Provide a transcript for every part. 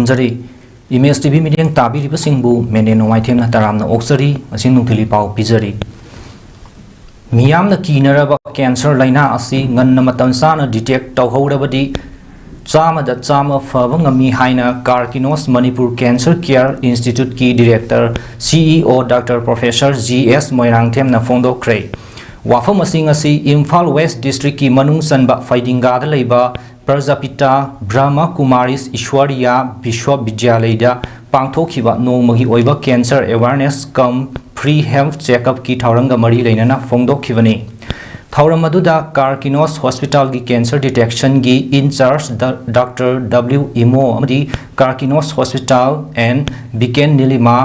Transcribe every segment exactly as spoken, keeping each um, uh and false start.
Zari. Image T V ꯃꯤꯠꯌꯦꯡ ꯇꯥꯕꯤꯔꯤꯕꯁꯤꯡꯕꯨ ꯃꯦꯅꯦ ꯅꯣꯡꯃꯥꯏꯊꯦꯝꯅ ꯇꯔꯥꯝꯅ ꯑꯣꯛꯆꯔꯤ꯫ ꯉꯁꯤ ꯅꯨꯡꯊꯤꯜꯒꯤ ꯄꯥꯎ ꯄꯤꯖꯔꯤ꯫ ꯃꯤꯌꯥꯝꯅ ꯀꯤꯅꯔꯕ ꯀꯦꯟꯁꯔ ꯂꯥꯏꯅꯥ ꯑꯁꯤ ꯉꯟꯅ ꯃꯇꯝ ꯆꯥꯅ detect ꯇꯧꯍꯧꯔꯕꯗꯤ ꯆꯥꯝꯃꯗ ꯆꯥꯝꯃ ꯐꯕ ꯉꯝꯃꯤ ꯍꯥꯏꯅ ꯀꯥꯔꯀꯤꯅꯣꯁ ꯃꯅꯤꯄꯨꯔ ꯀꯦꯟꯁꯔ ꯀꯦꯌꯔ ꯏꯟꯁꯇꯤꯇ꯭ꯌꯨꯠꯀꯤ ꯗꯤꯔꯦꯛꯇꯔ, ꯁꯤ ꯏ ꯑꯣ, ꯗꯥꯛꯇꯔ ꯄ꯭ꯔꯣꯐꯦꯁꯔ ꯖꯤ ꯑꯦꯁ ꯃꯣꯏꯔꯥꯡꯊꯦꯝꯅ ꯐꯣꯡꯗꯣꯛꯈ꯭ꯔꯦ꯫ ꯋꯥꯐꯝ ꯑꯁꯤ ꯉꯁꯤ ꯏꯝꯐꯥꯜ ꯋꯦꯁ ꯗꯤꯁꯇ꯭ꯔꯤꯛꯀꯤ ꯃꯅꯨꯡ ꯆꯟꯕ ꯐꯩꯗꯤꯡꯒꯥꯗ ꯂꯩꯕ ꯄ꯭ꯔꯖꯥꯄꯤꯇꯥ ꯕ꯭ꯔꯍꯃ ꯀꯨꯃꯥꯔꯤꯁ ꯏꯁ꯭ꯋꯔꯤꯌꯥ ꯕꯤꯁ꯭ꯋꯕꯤꯗ꯭ꯌꯥꯂꯌꯗ ꯄꯥꯡꯊꯣꯛꯈꯤꯕ ꯅꯣꯡꯃꯒꯤ ꯑꯣꯏꯕ cancer awareness cum free health check-up-ꯀꯤ ꯊꯧꯔꯝꯒ ꯃꯔꯤ ꯂꯩꯅꯅ ꯐꯣꯡꯗꯣꯛꯈꯤꯕꯅꯤ꯫ ꯊꯧꯔꯝ ꯑꯗꯨꯗ ꯀꯥꯔꯀꯤꯅꯣꯁ ꯍꯣꯁꯄꯤꯇꯥꯜꯒꯤ cancer detection-ꯒꯤ in-charge ꯗ-, ꯗꯥꯛꯇꯔ ꯗꯕ꯭ꯂꯤꯎ ꯏꯃꯣ ꯑꯃꯗꯤ ꯀꯥꯔꯀꯤꯅꯣꯁ ꯍꯣꯁꯄꯤꯇꯥꯜ and ꯕꯤꯀꯦꯟ ꯅꯤꯂꯤꯃꯥ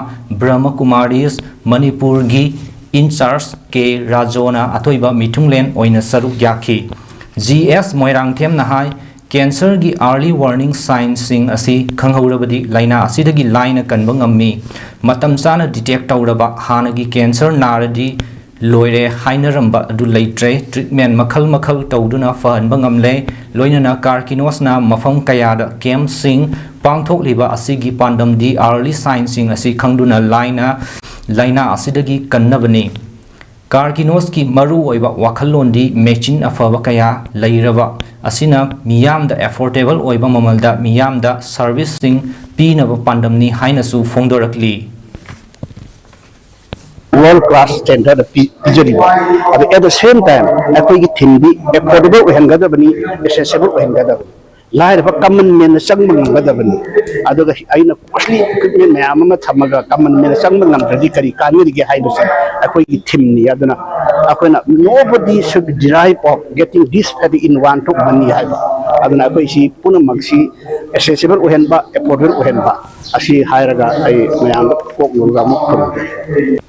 ꯕ꯭ꯔꯍꯃ ꯀꯨꯃꯥꯔꯤꯁ ꯃꯅꯤꯄꯨꯔꯒꯤ in-charge ꯀꯦ ꯔꯥꯖꯣꯅ ꯑꯊꯣꯏꯕ ꯃꯤꯊꯨꯡꯂꯦꯟ ꯑꯣꯏꯅ ꯁꯔꯨꯛ ꯌꯥꯈꯤ꯫ ꯖꯤ ꯑꯦꯁ ꯃꯣꯏꯔꯥꯡꯊꯦꯝꯅ ꯍꯥꯏ, cancer-ꯒꯤ early warning sign-ꯁꯤꯡ ꯑꯁꯤ ꯈꯪꯍꯧꯔꯕꯗꯤ ꯂꯥꯏꯅꯥ ꯑꯁꯤꯗꯒꯤ ꯂꯥꯏꯅ ꯀꯟꯕ ꯉꯝꯃꯤ꯫ ꯃꯇꯝ ꯆꯥꯅ detect ꯇꯧꯔꯕ, ꯍꯥꯟꯅꯒꯤ cancer ꯅꯥꯔꯗꯤ ꯂꯣꯏꯔꯦ ꯍꯥꯏꯅꯔꯝꯕ ꯑꯗꯨ ꯂꯩꯇ꯭ꯔꯦ꯫ Treatment ꯃꯈꯜ ꯃꯈꯜ ꯇꯧꯗꯨꯅ ꯐꯍꯟꯕ ꯉꯝꯂꯦ꯫ ꯂꯣꯏꯅꯅ ꯀꯥꯔꯀꯤꯅꯣꯁꯅ ꯃꯐꯝ ꯀꯌꯥꯗ camp-ꯁꯤꯡ ꯄꯥꯡꯊꯣꯛꯂꯤꯕ ꯑꯁꯤꯒꯤ ꯄꯥꯟꯗꯝꯗꯤ early sign-ꯁꯤꯡ ꯑꯁꯤ ꯈꯪꯗꯨꯅ ꯂꯥꯏꯅ ꯂꯥꯏꯅꯥ ꯑꯁꯤꯗꯒꯤ ꯀꯟꯅꯕꯅꯤ꯫ ꯀꯥꯔꯀꯤꯅꯣꯁꯀꯤ ꯃꯔꯨꯑꯣꯏꯕ ꯋꯥꯈꯜꯂꯣꯟꯗꯤ machine ꯑꯐꯕ ꯀꯌꯥ ꯂꯩꯔꯕ ꯑꯁꯤꯅ ꯃꯤꯌꯥꯝꯗ affordable ꯑꯣꯏꯕ ꯃꯃꯜꯗ ꯃꯤꯌꯥꯝꯗ service-ꯁꯤꯡ ꯄꯤꯅꯕ ꯄꯥꯟꯗꯝꯅꯤ ꯍꯥꯏꯅꯁꯨ ꯐꯣꯡꯗꯣꯔꯛꯂꯤ꯫ World class standard ꯄꯤ-, ꯄꯤꯖꯔꯤꯕ꯫ ꯑꯗꯣ at the same time ꯑꯩꯈꯣꯏꯒꯤ theme-ꯗꯤ affordable ꯑꯣꯏꯍꯟꯒꯗꯕꯅꯤ, accessible ꯑꯣꯏꯍꯟꯒꯗꯕꯅꯤ꯫ ꯂꯥꯏꯔꯕ common man-ꯅ ꯆꯪꯕ ꯉꯝꯒꯗꯕꯅꯤ꯫ ꯑꯗꯨꯒ ꯑꯩꯅ costly equipment ꯃꯌꯥꯝ ꯑꯃ ꯊꯝꯃꯒ common man-ꯅ ꯆꯪꯕ ꯉꯝꯗ꯭ꯔꯗꯤ ꯀꯔꯤ ꯀꯥꯟꯅꯔꯤꯒꯦ ꯍꯥꯏꯕꯁꯦ ꯑꯩꯈꯣꯏꯒꯤ theme-ꯅꯤ꯫ ꯑꯗꯨꯅ ꯑꯩꯈꯣꯏꯅ "Nobody should deprive of getting this fat in one to money" ꯍꯥꯏꯕ꯫ ꯑꯗꯨꯅ ꯑꯩꯈꯣꯏ ꯁꯤ ꯄꯨꯝꯅꯃꯛꯁꯤ accessible ꯑꯣꯏꯍꯟꯕ, affordable ꯑꯣꯏꯍꯟꯕ ꯑꯁꯤ ꯍꯥꯏꯔꯒ ꯑꯩ ꯃꯌꯥꯝꯗ ꯀꯣꯛ ꯅꯣꯜꯂꯒ ꯑꯃꯨꯛ ꯈꯨꯔꯨꯝꯖꯔꯤ꯫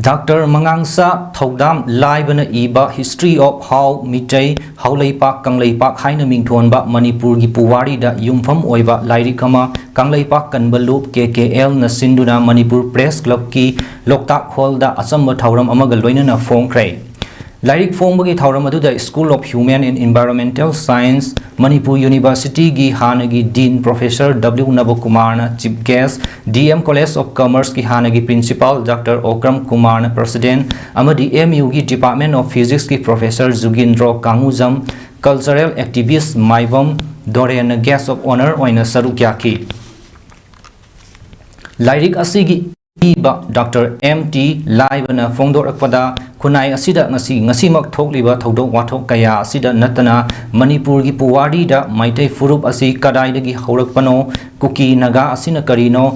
ꯗꯥꯛꯇꯔ ꯃꯉꯥꯡꯁꯥ ꯊꯧꯗꯥꯝ ꯂꯥꯏꯕꯅ ꯏꯕ History of How Meitei ꯍꯥꯎꯂꯩꯄꯥꯛ Kangleipak ꯍꯥꯏꯅ ꯃꯤꯡꯊꯣꯟꯕ ꯃꯅꯤꯄꯨꯔꯒꯤ ꯄꯨꯋꯥꯔꯤꯗ ꯌꯨꯝꯐꯝ ꯑꯣꯏꯕ ꯂꯥꯏꯔꯤꯛ ꯑꯃ ꯀꯪꯂꯩꯄꯥꯛ ꯀꯟꯕ ꯂꯨꯞ ꯀꯦ ꯀꯦ ꯑꯦꯜꯅ ꯁꯤꯟꯗꯨꯅ ꯃꯅꯤꯄꯨꯔ Press Club-ꯀꯤ ꯂꯣꯛꯇꯥꯛ ꯍꯣꯜꯗ ꯑꯆꯝꯕ ꯊꯧꯔꯝ ꯑꯃꯒ ꯂꯣꯏꯅꯅ ꯐꯣꯡꯈ꯭ꯔꯦ꯫ ꯂꯥꯏꯔꯤꯛ ꯐꯣꯡꯕꯒꯤ ꯊꯧꯔꯝ ꯑꯗꯨꯗ School of Human and Environmental Science, Manipur University ꯒꯤ ꯍꯥꯟꯅꯒꯤ Dean Professor W ꯅꯕꯀꯨꯃꯥꯔꯅ Chief Guest, D M College of Commerce ꯀꯤ ꯍꯥꯟꯅꯒꯤ Principal Doctor ꯑꯣꯀ꯭ꯔꯝ ꯀꯨꯃꯥꯔꯅ President ꯑꯃꯗꯤ M U ꯒꯤ Department of Physics ꯀꯤ Professor ꯖꯨꯒꯤꯟꯗ꯭ꯔꯣ ꯀꯥꯡꯉꯨꯖꯝ, Cultural Activist Maibam ꯗꯣꯔꯦꯟꯅ Guest of Honour ꯑꯣꯏꯅ ꯁꯔꯨꯛ ꯌꯥꯈꯤ꯫ ꯂꯥꯏꯔꯤꯛ ꯑꯁꯤꯒꯤ ꯏꯕ Doctor M T ꯂꯥꯏꯕꯅ ꯐꯣꯡꯗꯣꯔꯛꯄꯗ, ꯈꯨꯟꯅꯥꯏ ꯑꯁꯤꯗ ꯉꯁꯤ, ꯉꯁꯤꯃꯛ ꯊꯣꯛꯂꯤꯕ ꯊꯧꯗꯣꯛ ꯋꯥꯊꯣꯛ ꯀꯌꯥ ꯑꯁꯤꯗ ꯅꯠꯇꯅ ꯃꯅꯤꯄꯨꯔꯒꯤ ꯄꯨꯋꯥꯔꯤꯗ ꯃꯩꯇꯩ ꯐꯨꯔꯨꯞ ꯑꯁꯤ ꯀꯗꯥꯏꯗꯒꯤ ꯍꯧꯔꯛꯄꯅꯣ, ꯀꯨꯀꯤ ꯅꯥꯒꯥ ꯑꯁꯤꯅ ꯀꯔꯤꯅꯣ,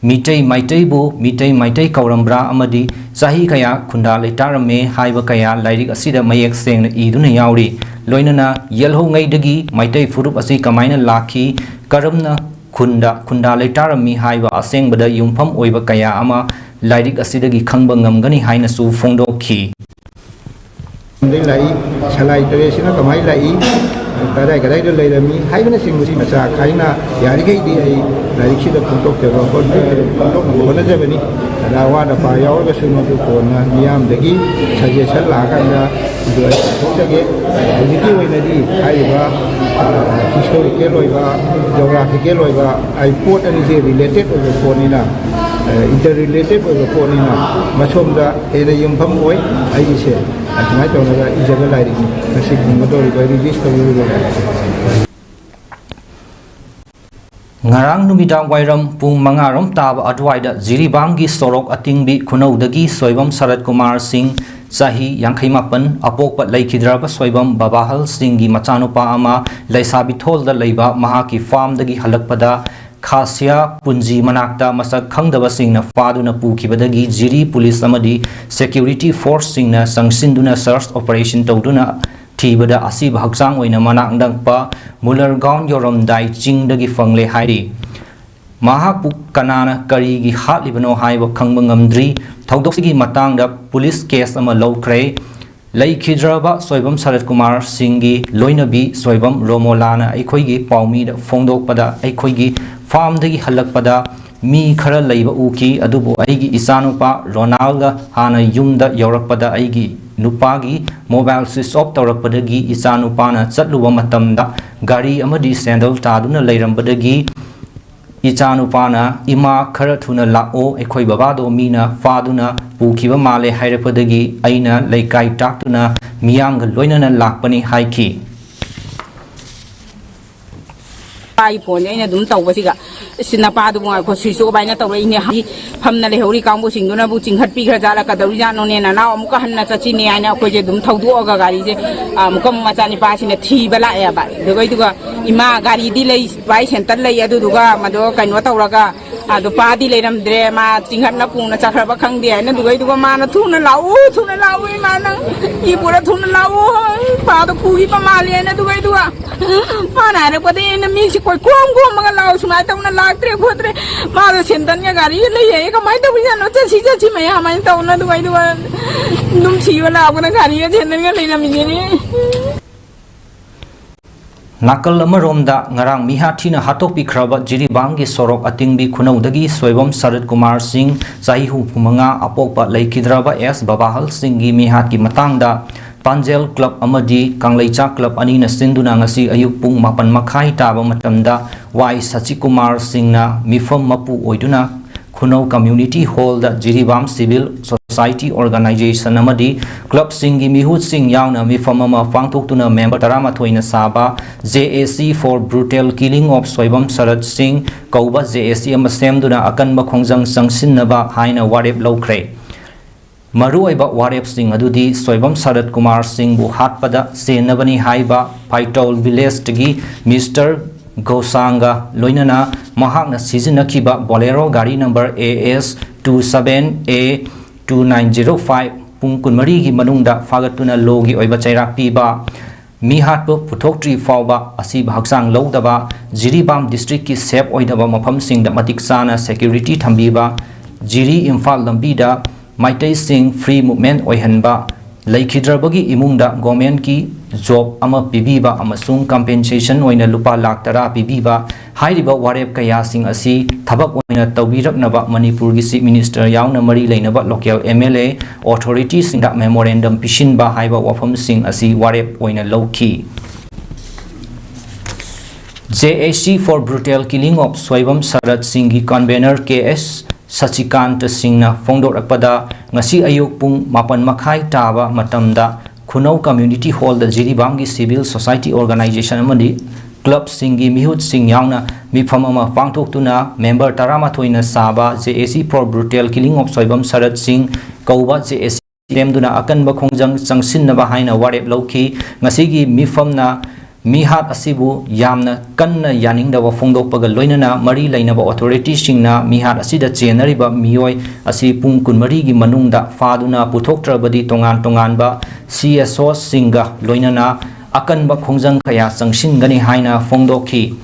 ꯃꯤꯇꯩ ꯃꯩꯇꯩꯕꯨ ꯃꯤꯇꯩ ꯃꯩꯇꯩ ꯀꯧꯔꯝꯕ꯭ꯔꯥ ꯑꯃꯗꯤ ꯆꯍꯤ ꯀꯌꯥ ꯈꯨꯟꯗꯥ ꯂꯩꯇꯥꯔꯝꯃꯦ ꯍꯥꯏꯕ ꯀꯌꯥ ꯂꯥꯏꯔꯤꯛ ꯑꯁꯤꯗ ꯃꯌꯦꯛ ꯁꯦꯡꯅ ꯏꯗꯨꯅ ꯌꯥꯎꯔꯤ꯫ ꯂꯣꯏꯅꯅ ꯌꯦꯜꯍꯧꯉꯩꯗꯒꯤ ꯃꯩꯇꯩ ꯐꯨꯔꯨꯞ ꯑꯁꯤ ꯀꯃꯥꯏꯅ ꯂꯥꯛꯈꯤ, ꯀꯔꯝꯅ ꯈꯨꯟꯗ, ꯈꯨꯟꯗꯥ ꯂꯩꯇꯥꯔꯝꯃꯤ ꯍꯥꯏꯕ ꯑꯁꯦꯡꯕꯗ ꯌꯨꯝꯐꯝ ꯑꯣꯏꯕ ꯀꯌꯥ ꯑꯃ ꯂꯥꯏꯔꯤꯛ ꯑꯁꯤꯗꯒꯤ ꯈꯪꯕ ꯉꯝꯒꯅꯤ ꯍꯥꯏꯅꯁꯨ ꯐꯣꯡꯗꯣꯛꯈꯤ꯫ ꯗꯒꯤ ꯂꯥꯛꯏ, ꯁꯂꯥꯏ ꯇꯔꯦꯠꯁꯤꯅ ꯀꯃꯥꯏꯅ ꯂꯥꯛꯏ, ꯀꯗꯥꯏ ꯀꯗꯥꯏꯗ ꯂꯩꯔꯝꯃꯤ ꯍꯥꯏꯕꯅꯆꯤꯡꯕꯁꯤ ꯃꯆꯥ ꯈꯥꯏꯅ ꯌꯥꯔꯤꯈꯩꯗꯤ ꯑꯩ ꯂꯥꯏꯔꯤꯛꯁꯤꯗ ꯐꯣꯡꯗꯣꯛꯆꯕ ꯈꯣꯠꯄ ꯐꯣꯡꯗꯣꯛꯅꯕ ꯍꯣꯠꯅꯖꯕꯅꯤ꯫ ꯑꯗ ꯑꯋꯥꯠ ꯑꯄꯥ ꯌꯥꯎꯔꯒꯁꯨ ꯃꯗꯨ ꯀꯣꯟꯅ ꯃꯤꯌꯥꯝꯗꯒꯤ suggestion ꯂꯥꯛꯑꯀꯥꯟꯗ ꯑꯗꯨ ꯑꯩ ꯄꯨꯊꯣꯛꯆꯒꯦ꯫ ꯍꯧꯖꯤꯛꯀꯤ ꯑꯣꯏꯅꯗꯤ ꯍꯥꯏꯔꯤꯕ, ꯑ, historical ꯑꯣꯏꯕ, geographical ꯑꯣꯏꯕ, ꯑꯩ ꯄꯣꯠ ꯑꯅꯤꯁꯦ related ꯑꯣꯏꯕ ꯄꯣꯠꯅꯤꯅ, ꯑ, interrelated ꯑꯣꯏꯕ ꯄꯣꯠꯅꯤꯅ ꯃꯁꯣꯝꯗ ꯍꯦꯟꯅ ꯌꯨꯝꯐꯝ ꯑꯣꯏ꯫ ꯑꯩꯒꯤꯁꯦ ꯑꯁꯨꯃꯥꯏꯅ ꯇꯧꯔꯒ ꯏꯖꯕ ꯂꯥꯏꯔꯤꯛꯅꯤ꯫ ꯉꯁꯤ ꯐꯣꯡꯒꯗꯧꯔꯤꯕ, release ꯇꯧꯒꯗꯧꯔꯤꯕ ꯂꯥꯏꯔꯤꯛꯁꯦ꯫ ꯉꯔꯥꯡ ꯅꯨꯃꯤꯗꯥꯡ ꯋꯥꯏꯔꯝ ꯄꯨꯡ ꯃꯉꯥ ꯔꯣꯝ ꯇꯥꯕ ꯑꯗꯨꯋꯥꯏꯗ ꯖꯤꯔꯤꯕꯥꯝꯒꯤ ꯁꯣꯔꯣꯛ ꯑꯇꯤꯡꯕꯤ ꯈꯨꯅꯧꯗꯒꯤ ꯁꯣꯏꯕꯝ ꯁꯔꯠ ꯀꯨꯃꯥꯔ ꯁꯤꯡ, ꯆꯍꯤ ꯌꯥꯡꯈꯩ ꯃꯥꯄꯟ, ꯑꯄꯣꯛꯄ ꯂꯩꯈꯤꯗ꯭ꯔꯕ ꯁꯣꯏꯕꯝ ꯕꯕꯥꯍꯜ ꯁꯤꯡꯒꯤ ꯃꯆꯥꯅꯨꯄꯥ ꯑꯃ, ꯂꯩꯁꯥꯕꯤꯊꯣꯜꯗ ꯂꯩꯕ ꯃꯍꯥꯛꯀꯤ farmꯗꯒꯤ ꯍꯜꯂꯛꯄꯗ ꯈꯥꯁꯤꯌꯥ ꯄꯨꯟꯖꯤ ꯃꯅꯥꯛꯇ ꯃꯁꯛ ꯈꯪꯗꯕꯁꯤꯡꯅ ꯐꯥꯗꯨꯅ ꯄꯨꯈꯤꯕꯗꯒꯤ ꯖꯤꯔꯤ police ꯑꯃꯗꯤ security forceꯁꯤꯡꯅ ꯆꯪꯁꯤꯟꯗꯨꯅ search operation ꯇꯧꯗꯨꯅ ꯊꯤꯕꯗ ꯑꯁꯤꯕ ꯍꯛꯆꯥꯡ ꯑꯣꯏꯅ ꯃꯅꯥꯛ ꯅꯛꯄ ꯃꯨꯂꯔꯒꯥꯎꯟ ꯌꯧꯔꯝꯗꯥꯏ ꯆꯤꯡꯗꯒꯤ ꯐꯪꯂꯦ ꯍꯥꯏꯔꯤ꯫ ꯃꯍꯥꯛꯄꯨ ꯀꯅꯥꯅ ꯀꯔꯤꯒꯤ ꯍꯥꯠꯂꯤꯕꯅꯣ ꯍꯥꯏꯕ ꯈꯪꯕ ꯉꯝꯗ꯭ꯔꯤ꯫ ꯊꯧꯗꯣꯛꯁꯤꯒꯤ ꯃꯇꯥꯡꯗ police case ꯑꯃ ꯂꯧꯈ꯭ꯔꯦ꯫ ꯂꯩꯈꯤꯗ꯭ꯔꯕ ꯁꯣꯏꯕꯝ ꯁꯔꯠ ꯀꯨꯃꯥꯔ ꯁꯤꯡꯒꯤ ꯂꯣꯏꯅꯕꯤ ꯁꯣꯏꯕꯝ ꯔꯣꯃꯣꯂꯥꯅ ꯑꯩꯈꯣꯏꯒꯤ ꯄꯥꯎꯃꯤꯗ ꯐꯣꯡꯗꯣꯛꯄꯗ, ꯑꯩꯈꯣꯏꯒꯤ farmꯗꯒꯤ ꯍꯜꯂꯛꯄꯗ ꯃꯤ ꯈꯔ ꯂꯩꯕ ꯎꯈꯤ, ꯑꯗꯨꯕꯨ ꯑꯩꯒꯤ ꯏꯆꯥꯅꯨꯄꯥ ꯔꯣꯅꯥꯜꯒ ꯍꯥꯟꯅ ꯌꯨꯝꯗ ꯌꯧꯔꯛꯄꯗ ꯑꯩꯒꯤ ꯅꯨꯄꯥꯒꯤ ꯃꯣꯕꯥꯏꯜ ꯁ꯭ꯋꯤꯆ ꯑꯣꯐ ꯇꯧꯔꯛꯄꯗꯒꯤ ꯏꯆꯥꯅꯨꯄꯥꯅ ꯆꯠꯂꯨꯕ ꯃꯇꯝꯗ ꯒꯥꯔꯤ ꯑꯃꯗꯤ ꯁꯦꯟꯗꯜ ꯇꯥꯗꯨꯅ ꯂꯩꯔꯝꯕꯗꯒꯤ ꯏꯆꯥꯅꯨꯄꯥꯅ "ꯏꯃꯥ, ꯈꯔ ꯊꯨꯅ ꯂꯥꯛꯑꯣ, ꯑꯩꯈꯣꯏ ꯕꯕꯥꯗꯣ ꯃꯤꯅ ꯐꯥꯗꯨꯅ ꯄꯨꯈꯤꯕ ꯃꯥꯜꯂꯦ" ꯍꯥꯏꯔꯛꯄꯗꯒꯤ ꯑꯩꯅ ꯂꯩꯀꯥꯏ ꯇꯥꯛꯇꯨꯅ ꯃꯤꯌꯥꯝꯒ ꯂꯣꯏꯅꯅ ꯂꯥꯛꯄꯅꯤ ꯍꯥꯏꯈꯤ꯫ ꯅꯨꯄꯥꯒꯤ ꯐꯣꯟꯁꯦ ꯑꯩꯅ ꯑꯗꯨꯝ ꯇꯧꯕꯁꯤꯒ, "ꯏꯁ, ꯅꯄꯥꯗꯨꯕꯨ ꯉꯥꯏꯈꯣ, ꯁ꯭ꯋꯤꯆ ꯑꯣꯐ ꯍꯥꯏꯅ ꯇꯧꯔꯛꯏꯅꯦ꯫ ꯍꯧꯖꯤꯛ ꯐꯝꯅ ꯂꯩꯍꯧꯔꯤ ꯀꯥꯡꯕꯨꯁꯤꯡꯗꯨꯅꯕꯨ ꯆꯤꯡꯈꯠꯄꯤꯈ꯭ꯔꯖꯥꯠꯂꯥ, ꯀꯗꯧꯔꯤꯖꯥꯠꯅꯣꯅꯦ? ꯅꯅꯥꯎ ꯑꯃꯨꯛꯀ ꯍꯟꯅ ꯆꯠꯁꯤꯅꯦ" ꯍꯥꯏꯅ ꯑꯩꯈꯣꯏꯁꯦ ꯑꯗꯨꯝ ꯊꯧꯗꯣꯛꯑꯒ ꯒꯥꯔꯤꯁꯦ, ꯑ, ꯑꯃꯨꯛꯀ ꯃꯆꯥꯅꯤꯄꯥꯁꯤꯅ ꯊꯤꯕ ꯂꯥꯛꯑꯦꯕ꯫ ꯑꯗꯨꯒꯩꯗꯨꯒ, "ꯏꯃꯥ, ꯒꯥꯔꯤꯗꯤ ꯂꯩ, ꯚꯥꯏ, ꯁꯦꯟꯇꯔ ꯂꯩ, ꯑꯗꯨꯗꯨꯒ ꯃꯗꯣ ꯀꯩꯅꯣ ꯇꯧꯔꯒ, ꯑꯗꯣ ꯄꯥꯗꯤ ꯂꯩꯔꯝꯗ꯭ꯔꯦ, ꯃꯥ ꯆꯤꯡꯈꯠꯅ ꯄꯨꯅ ꯆꯠꯈ꯭ꯔꯕ ꯈꯪꯗꯦ" ꯍꯥꯏꯅ꯫ ꯑꯗꯨꯒꯩꯗꯨꯒ ꯃꯥꯅ, "ꯊꯨꯅ ꯂꯥꯛꯎ, ꯊꯨꯅ ꯂꯥꯛꯎ, ꯏꯃꯥ, ꯅꯪ ꯏ ꯄꯨꯔ ꯊꯨꯅ ꯂꯥꯛꯎ, ꯄꯥꯗꯣ ꯄꯨꯈꯤꯕ ꯃꯥꯜꯂꯦ" ꯍꯥꯏꯅ꯫ ꯑꯗꯨꯒꯩꯗꯨꯒ ꯃꯥꯅ ꯍꯥꯏꯔꯛꯄꯗꯒꯤ ꯑꯩꯅ ꯃꯤꯁꯤ ꯀꯣꯏ ꯀꯣꯝ ꯀꯣꯝꯃꯒ, "ꯂꯥꯛꯑꯣ, ꯁꯨꯃꯥꯏꯅ ꯇꯧꯅ ꯂꯥꯛꯇ꯭ꯔꯦ ꯈꯣꯠꯇ꯭ꯔꯦ, ꯃꯥꯗꯣ ꯁꯦꯟꯗꯟꯒ ꯒꯥꯔꯤꯒ ꯂꯩ ꯍꯥꯏꯌꯦ, ꯀꯃꯥꯏꯅ ꯇꯧꯔꯤꯖꯥꯠꯅꯣ, ꯆꯠꯁꯤ ꯆꯠꯁꯤ" ꯃꯌꯥꯝ ꯍꯥꯏꯅ ꯇꯧꯅ꯫ ꯑꯗꯨꯒ ꯑꯩꯗꯨꯒ ꯑꯗꯨꯝ ꯊꯤꯕ ꯂꯥꯛꯄꯗ ꯒꯥꯔꯤꯒ ꯁꯦꯟꯗꯟꯒ ꯂꯩꯔꯝꯃꯤꯅꯤꯅꯦ꯫ ꯅꯥꯀꯜ ꯑꯃꯔꯣꯝꯗ, ꯉꯔꯥꯡ ꯃꯤꯍꯥꯠ ꯊꯤꯅ ꯍꯥꯠꯇꯣꯛꯄꯤꯈ꯭ꯔꯕ ꯖꯤꯔꯤꯕꯥꯝꯒꯤ ꯁꯣꯔꯣꯛ ꯑꯇꯤꯡꯕꯤ ꯈꯨꯅꯧꯗꯒꯤ ꯁꯣꯏꯕꯝ ꯁꯔꯠ ꯀꯨꯃꯥꯔ ꯁꯤꯡ, ꯆꯍꯤ ꯍꯨꯝꯐꯨ ꯃꯉꯥ, ꯑꯄꯣꯛꯄ, ꯂꯩꯈꯤꯗ꯭ꯔꯕ ꯑꯦꯁ ꯕꯕꯥꯍꯜ ꯁꯤꯡꯒꯤ ꯃꯤꯍꯥꯠꯀꯤ ꯃꯇꯥꯡꯗ ꯄꯥꯟꯖꯦꯜ ꯀ꯭ꯂꯕ ꯑꯃꯗꯤ ꯀꯪꯂꯩꯆꯥꯛ ꯀ꯭ꯂꯕ ꯑꯅꯤꯅ ꯁꯤꯟꯗꯨꯅ ꯉꯁꯤ ꯑꯌꯨꯛ ꯄꯨꯡ ꯃꯥꯄꯟ ꯃꯈꯥꯏ ꯇꯥꯕ ꯃꯇꯝꯗ ꯋꯥꯏ ꯁꯆꯤꯀꯨꯃꯥꯔ ꯁꯤꯡꯅ ꯃꯤꯐꯝ ꯃꯄꯨ ꯑꯣꯏꯗꯨꯅ ꯈꯨꯅꯧ ꯀꯝꯃ꯭ꯌꯨꯅꯤꯇꯤ ꯍꯣꯜꯗ ꯖꯤꯔꯤꯕꯥꯝ ꯁꯤꯚꯤꯜ ꯁꯣꯁꯥꯏꯇꯤ ꯑꯣꯔꯒꯅꯥꯏꯖꯦꯁꯟ ꯑꯃꯗꯤ ꯀ꯭ꯂꯕꯁꯤꯡꯒꯤ ꯃꯤꯍꯨꯠꯁꯤꯡ ꯌꯥꯎꯅ ꯃꯤꯐꯝ ꯑꯃ ꯄꯥꯡꯊꯣꯛꯇꯨꯅ ꯃꯦꯝꯕꯔ ꯇꯔꯥꯃꯥꯊꯣꯏꯅ ꯁꯥꯕ "ꯖꯦ ꯑꯦ ꯁꯤ for brutal killing of Soibam ꯁꯔꯠ ꯁꯤꯡ" ꯀꯧꯕ ꯖꯦ ꯑꯦ ꯁꯤ ꯑꯃ ꯁꯦꯝꯗꯨꯅ ꯑꯀꯟꯕ ꯈꯣꯡꯖꯪ ꯆꯪꯁꯤꯟꯅꯕ ꯍꯥꯏꯅ ꯋꯥꯔꯦꯞ ꯂꯧꯈ꯭ꯔꯦ꯫ ꯃꯔꯨꯑꯣꯏꯕ ꯋꯥꯔꯦꯞꯁꯤꯡ ꯑꯗꯨꯗꯤ ꯁꯣꯏꯕꯝ ꯁꯔꯠ ꯀꯨꯃꯥꯔ ꯁꯤꯡꯕꯨ ꯍꯥꯠꯄꯗ ꯆꯦꯟꯅꯕꯅꯤ ꯍꯥꯏꯕ ꯐꯥꯏꯇꯧꯜ ꯚꯤꯂꯦꯖꯇꯒꯤ ꯃꯤꯁꯇꯔ ꯒꯣꯁꯥꯡꯒ ꯂꯣꯏꯅꯅ ꯃꯍꯥꯛꯅ ꯁꯤꯖꯤꯟꯅꯈꯤꯕ ꯕꯣꯂꯦꯔꯣ ꯒꯥꯔꯤ number A S two seven A two nine zero five ꯄꯨꯡ ꯀꯨꯟꯃꯔꯤꯒꯤ ꯃꯅꯨꯡꯗ ꯐꯥꯒꯠꯇꯨꯅ ꯂꯣꯒꯤ ꯑꯣꯏꯕ ꯆꯩꯔꯥꯛ ꯄꯤꯕ, ꯃꯤꯍꯥꯠꯄ ꯄꯨꯊꯣꯛꯇ꯭ꯔꯤ ꯐꯥꯎꯕ ꯑꯁꯤꯕ ꯍꯛꯆꯥꯡ ꯂꯧꯗꯕ, ꯖꯤꯔꯤꯕꯥꯝ ꯗꯤꯁꯇ꯭ꯔꯤꯛꯀꯤ ꯁꯦꯐ ꯑꯣꯏꯗꯕ ꯃꯐꯝꯁꯤꯡꯗ ꯃꯇꯤꯛ ꯆꯥꯅ ꯁꯦꯀ꯭ꯌꯨꯔꯤꯇꯤ ꯊꯝꯕꯤꯕ, ꯖꯤꯔꯤ ꯏꯝꯐꯥꯜ ꯂꯝꯕꯤꯗ ꯃꯩꯇꯩꯁꯤꯡ ꯐ꯭ꯔꯤ ꯃꯨꯚꯃꯦꯟ ꯑꯣꯏꯍꯟꯕ, ꯂꯩꯈꯤꯗ꯭ꯔꯕꯒꯤ ꯏꯃꯨꯡꯗ ꯒꯣꯔꯃꯦꯟꯠꯀꯤ ꯖꯣꯕ ꯑꯃ ꯄꯤꯕꯤꯕ ꯑꯃꯁꯨꯡ ꯀꯝꯄꯦꯟꯁꯦꯁꯟ ꯑꯣꯏꯅ ꯂꯨꯄꯥ ꯂꯥꯈ ꯇꯔꯥ ꯄꯤꯕꯤꯕ ꯍꯥꯏꯔꯤꯕ ꯋꯥꯔꯦꯞ ꯀꯌꯥꯁꯤꯡ ꯑꯁꯤ ꯊꯕꯛ ꯑꯣꯏꯅ ꯇꯧꯕꯤꯔꯛꯅꯕ ꯃꯅꯤꯄꯨꯔꯒꯤ Chief Minister ꯌꯥꯎꯅ ꯃꯔꯤ ꯂꯩꯅꯕ local M L A authority ꯁꯤꯡꯗ memorandum ꯄꯤꯁꯤꯟꯕ ꯍꯥꯏꯕ ꯋꯥꯐꯝꯁꯤꯡ ꯑꯁꯤ ꯋꯥꯔꯦꯞ ꯑꯣꯏꯅ ꯂꯧꯈꯤ꯫ J A C for brutal killing of Soibam ꯁꯔꯠ ꯁꯤꯡꯒꯤ convener K S ꯁꯆꯤꯀꯥꯟꯇ ꯁꯤꯡꯅ ꯐꯣꯡꯗꯣꯔꯛꯄꯗ, ꯉꯁꯤ ꯑꯌꯨꯛ ꯄꯨꯡ ꯃꯥꯄꯟ ꯃꯈꯥꯏ ꯇꯥꯕ ꯃꯇꯝꯗ ꯈꯨꯅꯧ Community Hall ꯗ ꯖꯤꯔꯤꯕꯥꯝꯒꯤ civil society organization ꯑꯃꯗꯤ club ꯁꯤꯡꯒꯤ ꯃꯤꯍꯨꯠꯁꯤꯡ ꯌꯥꯎꯅ ꯃꯤꯐꯝ ꯑꯃ ꯄꯥꯡꯊꯣꯛꯇꯨꯅ member ꯇꯔꯥꯃꯥꯊꯣꯏꯅ ꯁꯥꯕ J A C for brutal killing of Soibam ꯁꯔꯠ ꯁꯤꯡ ꯀꯧꯕ J A C ꯁꯦꯝꯗꯨꯅ ꯑꯀꯟꯕ ꯈꯣꯡꯖꯪ ꯆꯪꯁꯤꯟꯅꯕ ꯍꯥꯏꯅ ꯋꯥꯔꯦꯞ ꯂꯧꯈꯤ꯫ ꯉꯁꯤꯒꯤ ꯃꯤꯐꯝꯅ ꯃꯤꯍꯥꯠ ꯑꯁꯤꯕꯨ ꯌꯥꯝꯅ ꯀꯟꯅ ꯌꯥꯅꯤꯡꯗꯕ ꯐꯣꯡꯗꯣꯛꯄꯒ ꯂꯣꯏꯅꯅ ꯃꯔꯤ ꯂꯩꯅꯕ authority ꯁꯤꯡꯅ ꯃꯤꯍꯥꯠ ꯑꯁꯤꯗ ꯆꯦꯟꯅꯔꯤꯕ ꯃꯤꯑꯣꯏ ꯑꯁꯤ ꯄꯨꯡ ꯀꯨꯟꯃꯔꯤꯒꯤ ꯃꯅꯨꯡꯗ ꯐꯥꯗꯨꯅ ꯄꯨꯊꯣꯛꯇ꯭ꯔꯕꯗꯤ ꯇꯣꯉꯥꯟ ꯇꯣꯉꯥꯟꯕ C S O ꯁꯤꯡꯒ ꯂꯣꯏꯅꯅ ꯑꯀꯟꯕ ꯈꯣꯡꯖꯪ ꯀꯌꯥ ꯆꯪꯁꯤꯟꯒꯅꯤ ꯍꯥꯏꯅ ꯐꯣꯡꯗꯣꯛꯈꯤ꯫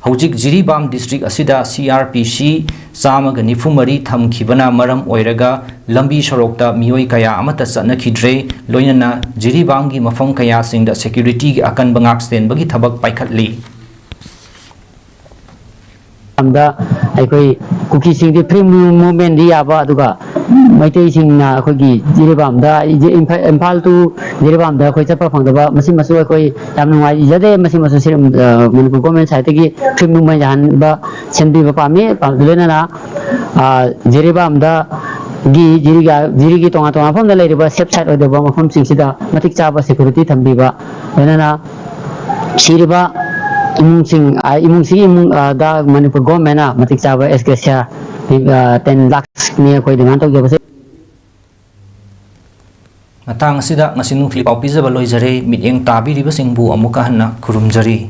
ꯍꯧꯖꯤꯛ ꯖꯤꯔꯤꯕꯥꯝ district ꯑꯁꯤꯗ C R P C ꯆꯥꯝꯃꯒ ꯅꯤꯐꯨ ꯃꯔꯤ ꯊꯝꯈꯤꯕꯅ ꯃꯔꯝ ꯑꯣꯏꯔꯒ ꯂꯝꯕꯤ ꯁꯣꯔꯣꯛꯇ ꯃꯤꯑꯣꯏ ꯀꯌꯥ ꯑꯃꯠꯇ ꯆꯠꯅꯈꯤꯗ꯭ꯔꯦ, ꯂꯣꯏꯅꯅ ꯖꯤꯔꯤꯕꯥꯝꯒꯤ ꯃꯐꯝ ꯀꯌꯥꯁꯤꯡꯗ security ꯒꯤ ꯑꯀꯟꯕ ꯉꯥꯛꯁꯦꯟꯕꯒꯤ ꯊꯕꯛ ꯄꯥꯏꯈꯠꯂꯤ꯫ ꯃꯇꯝꯗ ꯑꯩꯈꯣꯏ ꯀꯨꯀꯤꯁꯤꯡꯗꯤ free movement ꯗꯤ ꯌꯥꯕ, ꯑꯗꯨꯒ ꯃꯩꯇꯩꯁꯤꯡꯅ ꯑꯩꯈꯣꯏꯒꯤ ꯖꯤꯔꯤꯕꯥꯝꯗ, ꯏꯝꯐꯥꯜ to ꯖꯤꯔꯤꯕꯥꯝꯗ ꯑꯩꯈꯣꯏ ꯆꯠꯄ ꯐꯪꯗꯕ, ꯃꯁꯤꯃꯁꯨ ꯑꯩꯈꯣꯏ ꯌꯥꯝ ꯅꯨꯡꯉꯥꯏꯖꯗꯦ꯫ ꯃꯁꯤꯃꯁꯨ ꯁꯤ, ꯑ, ꯃꯅꯤꯄꯨꯔ government side ꯇꯒꯤ free movement ꯌꯥꯍꯟꯕ, ꯁꯦꯝꯕꯤꯕ ꯄꯥꯝꯃꯤ꯫ ꯄꯥꯝ-, ꯂꯣꯏꯅꯅ, ꯑ, ꯖꯤꯔꯤꯕꯥꯝꯗ ꯒꯤ, ꯖꯤꯔꯤꯒ-, ꯖꯤꯔꯤꯒꯤ ꯇꯣꯉꯥꯟ ꯇꯣꯉꯥꯟꯕ ꯃꯐꯝꯗ ꯂꯩꯔꯤꯕ safe side ꯑꯣꯏꯗꯕ ꯃꯐꯝꯁꯤꯡꯁꯤꯗ ꯃꯇꯤꯛ ꯆꯥꯕ security ꯊꯝꯕꯤꯕ, ꯂꯣꯏꯅꯅ ꯁꯤꯔꯤꯕ ꯏꯃꯨꯡꯁꯤꯡ, ꯑ, ꯏꯃꯨꯡꯁꯤꯒꯤ ꯏꯃꯨꯡ, ꯑ, ꯗ ꯃꯅꯤꯄꯨꯔ government ꯅ ꯃꯇꯤꯛ ꯆꯥꯕ exgratia, ꯑ, ten lakhs ꯅꯤ ꯑꯩꯈꯣꯏ demand ꯇꯧꯖꯕꯁꯦ꯫ ꯃꯇꯥꯡ ꯑꯁꯤꯗ ꯉꯁꯤ ꯅꯨꯡꯊꯤꯜ ꯄꯥꯎ ꯄꯤꯖꯕ ꯂꯣꯏꯖꯔꯦ꯫ ꯃꯤꯠꯌꯦꯡ ꯇꯥꯕꯤꯔꯤꯕꯁꯤꯡꯕꯨ ꯑꯃꯨꯛꯀ ꯍꯟꯅ ꯈꯨꯔꯨꯝꯖꯔꯤ꯫